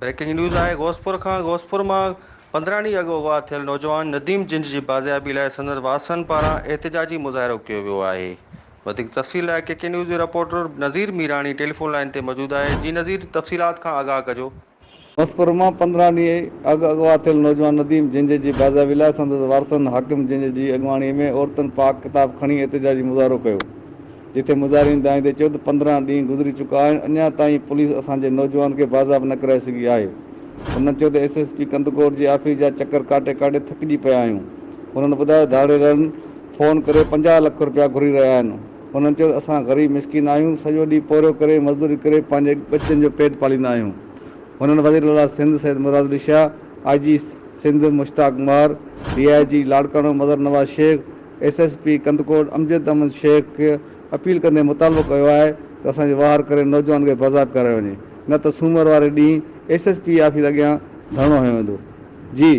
Breaking news آهي غوثپور کان غوثپور مان 15 ڏينهن اڳ اغوا ٿيل نوجوان نديم جنج جي بازيابي لاء سندس وارثن پاران احتجاجي مظاهرو ڪيو ويو آهي وڌيڪ تفصيل لاء ڪي ڪي نيوز جو reporter Nazir Mirani telephone line تي موجود آهي جي نذير تفصيلات کان آگاهه ڪجو. غوثپور مان 15 ڏينهن اڳ اغوا ٿيل نوجوان نديم جنج جي بازيابي لاء سندس وارثن حاڪم جنج جي اڳواڻي ۾ عورتن پاڪ ڪتاب کڻي احتجاجي مظاهرو ڪيو. جتي مظاهرين دانهيندي چيو ته 15 ڏينهن گذري چڪا آهن اڃا تائين پوليس اسان جي نوجوان کي بازياب نه ڪرائي سگهي آهي. هنن چيو ته ايس ايس پي ڪنڌڪوٽ جي آفيس جا چڪر ڪاٽي ڪاٽي ٿڪجي پيا آهيون. هنن ٻڌايو ڌاڙيلن فون ڪري 50 لک رپيا گهري رهيا آهن. هنن چيو ته اسان غريب مسڪين آهيون سڄو ڏينهن پورهيو ڪري مزدوري ڪري پنهنجي ٻچن جو پيٽ پاليندا آهيون. هنن وزير اعليٰ Sindh Syed Murad Ali Shah, I G Sindh Mushtaq Mahar, D I G Larkana Mazhar Nawaz Shaikh, S S P Kandhkot Amjad Ahmed Shaikh کي اپيل ڪندي مطالبو ڪيو آهي ته اسان جي واهر ڪري نوجوان کي بازياب ڪرايو وڃي نه ته سومر واري ڏينهن ايس ايس پي آفيس اڳيان ڌرڻو هنيو ويندو. جي.